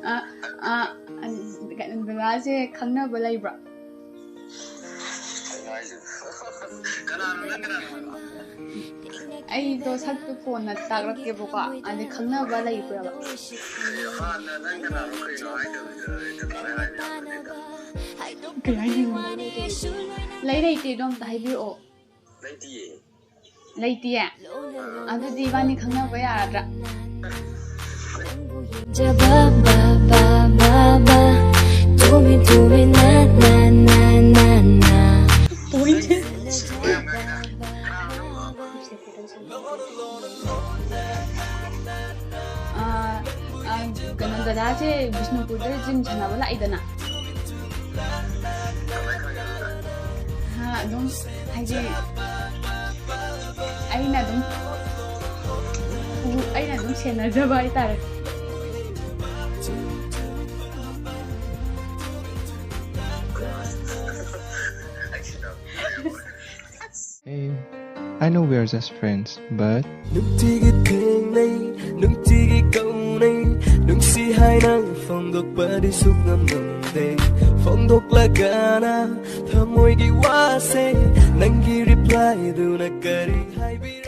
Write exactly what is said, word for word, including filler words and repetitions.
ꯑ, ꯑ, ꯀꯩꯅꯣ, ꯗꯗꯥꯁꯦ ꯈꯪꯅꯕ ꯂꯩꯕ꯭ꯔꯣ? ꯑꯩꯗꯣ ꯁꯛꯇꯨ ꯀꯣꯟꯅ ꯇꯥꯛꯂꯛꯀꯦꯕꯀꯣ꯫ ꯑꯗ ꯈꯪꯅꯕ ꯂꯩꯕ꯭ꯔꯕ? ꯀꯩ ꯍꯥꯏꯅꯣ? ꯂꯩ ꯂꯩꯇꯦꯗꯣ ꯑꯝꯇ ꯍꯥꯏꯕꯤꯔꯛꯑꯣ꯫ ꯂꯩꯇꯤꯌꯦ꯫ ꯂꯩꯇꯤꯌꯦ? ꯑꯗꯨꯗꯤ ꯏꯕꯥꯅꯤ ꯈꯪꯅꯕ ꯌꯥꯔꯗ꯭ꯔꯥ? ꯑꯥ, ꯑꯥ, ꯀꯩꯅꯣ, ꯗꯗꯥꯁꯦ ꯕꯤꯁꯅꯨꯄꯨꯔꯗ ꯖꯤꯝ ꯁꯥꯟꯅꯕ ꯂꯥꯛꯏꯗꯅ꯫ ꯍꯥ, ꯑꯗꯨꯝ ꯍꯥꯏꯗꯤ ꯑꯩꯅ ꯑꯗꯨꯝ ꯎ-, ꯑꯩꯅ ꯑꯗꯨꯝ ꯁꯦꯟꯅꯖꯕ ꯍꯥꯏꯇꯥꯔꯦ꯫ Hey, I know we are just friends, but ꯅꯨꯡꯇꯤꯒꯤ ꯊꯦꯡꯅꯩ, ꯅꯨꯡꯇꯤꯒꯤ ꯀꯧꯅꯩ, ꯅꯨꯡꯁꯤ ꯍꯥꯏꯅ ꯐꯣꯡꯗꯣꯛꯄꯗꯤ ꯁꯨꯛꯉꯝ ꯉꯝꯗꯦ꯫ ꯐꯣꯡꯗꯣꯛꯂꯒꯅ ꯊꯃꯣꯏꯒꯤ ꯋꯥꯁꯦ, ꯅꯪꯒꯤ replyꯗꯨꯅ ꯀꯔꯤ ꯍꯥꯏꯕꯤꯔꯦ?